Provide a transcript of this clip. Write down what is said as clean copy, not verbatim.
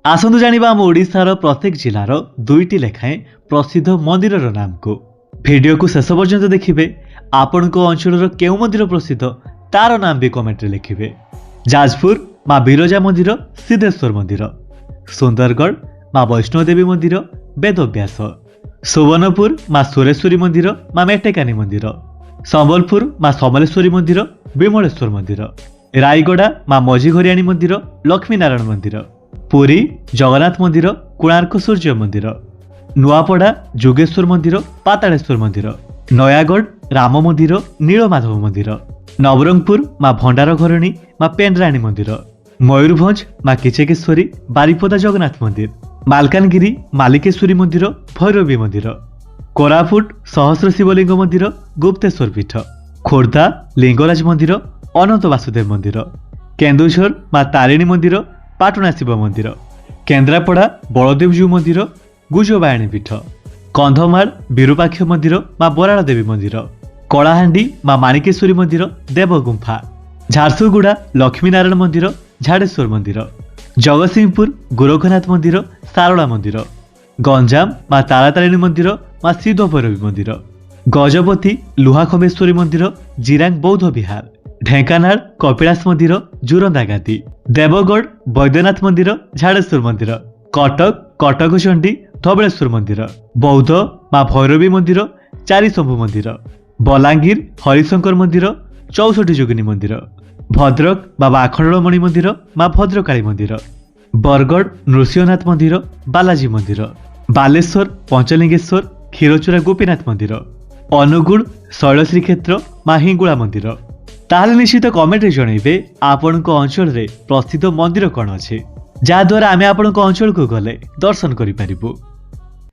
ଆସନ୍ତୁ ଜାଣିବା ଆମ ଓଡ଼ିଶାର ପ୍ରତ୍ୟେକ ଜିଲ୍ଲାର ଦୁଇଟି ଲେଖାଏଁ ପ୍ରସିଦ୍ଧ ମନ୍ଦିରର ନାମକୁ। ଭିଡ଼ିଓକୁ ଶେଷ ପର୍ଯ୍ୟନ୍ତ ଦେଖିବେ। ଆପଣଙ୍କ ଅଞ୍ଚଳର କେଉଁ ମନ୍ଦିର ପ୍ରସିଦ୍ଧ, ତାର ନାମ ବି କମେଣ୍ଟରେ ଲେଖିବେ। ଯାଜପୁର ମା ବିରଜା ମନ୍ଦିର, ସିଦ୍ଧେଶ୍ୱର ମନ୍ଦିର। ସୁନ୍ଦରଗଡ଼ ମା ବୈଷ୍ଣୋଦେବୀ ମନ୍ଦିର, ବେଦବ୍ୟାସ। ସୁବର୍ଣ୍ଣପୁର ମା ସୁରେଶ୍ୱରୀ ମନ୍ଦିର, ମା ମେଟେକାନି ମନ୍ଦିର। ସମ୍ବଲପୁର ମା ସମଲେଶ୍ୱରୀ ମନ୍ଦିର, ବିମଳେଶ୍ୱର ମନ୍ଦିର। ରାୟଗଡ଼ା ମା ମଝିଘରିଆଣୀ ମନ୍ଦିର, ଲକ୍ଷ୍ମୀନାରାୟଣ ମନ୍ଦିର। ପୁରୀ ଜଗନ୍ନାଥ ମନ୍ଦିର, କୋଣାର୍କ ସୂର୍ଯ୍ୟ ମନ୍ଦିର। ନୂଆପଡ଼ା ଯୋଗେଶ୍ୱର ମନ୍ଦିର, ପାତାଳେଶ୍ୱର ମନ୍ଦିର। ନୟାଗଡ଼ ରାମ ମନ୍ଦିର, ନୀଳମାଧବ ମନ୍ଦିର। ନବରଙ୍ଗପୁର ମା ଭଣ୍ଡାର ଘରଣୀ, ମା ପେଣ୍ଡରାଣୀ ମନ୍ଦିର। ମୟୂରଭଞ୍ଜ ମା କିଚକେଶ୍ୱରୀ, ବାରିପଦା ଜଗନ୍ନାଥ ମନ୍ଦିର। ମାଲକାନଗିରି ମାଲିକେଶ୍ୱରୀ ମନ୍ଦିର, ଭୈରବୀ ମନ୍ଦିର। କୋରାପୁଟ ସହସ୍ର ଶିବଲିଙ୍ଗ ମନ୍ଦିର, ଗୁପ୍ତେଶ୍ୱର ପୀଠ। ଖୋର୍ଦ୍ଧା ଲିଙ୍ଗରାଜ ମନ୍ଦିର, ଅନନ୍ତ ବାସୁଦେବ ମନ୍ଦିର। କେନ୍ଦୁଝର ମା ତାରିଣୀ ମନ୍ଦିର, ପାଟଣା ଶିବ ମନ୍ଦିର। କେନ୍ଦ୍ରାପଡ଼ା ବଳଦେବଜୀଉ ମନ୍ଦିର, ଗୁଜବାୟଣୀ ପୀଠ। କନ୍ଧମାଳ ବିରୁପାକ୍ଷ ମନ୍ଦିର, ମା ବରାଳ ଦେବୀ ମନ୍ଦିର। କଳାହାଣ୍ଡି ମା ମାଣିକେଶ୍ୱରୀ ମନ୍ଦିର, ଦେବଗୁମ୍ଫା। ଝାରସୁଗୁଡ଼ା ଲକ୍ଷ୍ମୀନାରାୟଣ ମନ୍ଦିର, ଝାଡ଼େଶ୍ୱର ମନ୍ଦିର। ଜଗତସିଂହପୁର ଗୋରଖନାଥ ମନ୍ଦିର, ଶାରଳା ମନ୍ଦିର। ଗଞ୍ଜାମ ମା ତାରାତାରିଣୀ ମନ୍ଦିର, ମା ସିଦ୍ଧ ଭୈରବୀ ମନ୍ଦିର। ଗଜପତି ଲୁହାଖମ୍ବେଶ୍ୱରୀ ମନ୍ଦିର, ଜିରାଙ୍ଗ ବୌଦ୍ଧ ବିହାର। ଢେଙ୍କାନାଳ କପିଳାସ ମନ୍ଦିର, ଜୁରନ୍ଦା ଗାଦି। ଦେବଗଡ଼ ବୈଦ୍ୟନାଥ ମନ୍ଦିର, ଝାଡ଼େଶ୍ୱର ମନ୍ଦିର। କଟକ କଟକ ଚଣ୍ଡୀ, ଧବଳେଶ୍ୱର ମନ୍ଦିର। ବୌଦ୍ଧ ମା ଭୈରବୀ ମନ୍ଦିର, ଚାରିଶମ୍ଭୁ ମନ୍ଦିର। ବଲାଙ୍ଗୀର ହରିଶଙ୍କର ମନ୍ଦିର, 64 ଯୋଗିନୀ ମନ୍ଦିର। ଭଦ୍ରକ ବାବା ଆଖଣ୍ଡଳମଣି ମନ୍ଦିର, ମା ଭଦ୍ରକାଳୀ ମନ୍ଦିର। ବରଗଡ଼ ନୃସିଂହନାଥ ମନ୍ଦିର, ବାଲାଜୀ ମନ୍ଦିର। ବାଲେଶ୍ୱର ପଞ୍ଚଲିଙ୍ଗେଶ୍ୱର, କ୍ଷୀରଚୋରା ଗୋପୀନାଥ ମନ୍ଦିର। ଅନୁଗୁଳ ଶୈଳଶ୍ରୀକ୍ଷେତ୍ର, ମା ହିଙ୍ଗୁଳା ମନ୍ଦିର। ତାହେଲେ ନିଶ୍ଚିତ କମେଣ୍ଟରେ ଜଣାଇବେ, ଆପଣଙ୍କ ଅଞ୍ଚଳରେ ପ୍ରସିଦ୍ଧ ମନ୍ଦିର କ'ଣ ଅଛି, ଯାହାଦ୍ୱାରା ଆମେ ଆପଣଙ୍କ ଅଞ୍ଚଳକୁ ଗଲେ ଦର୍ଶନ କରିପାରିବୁ।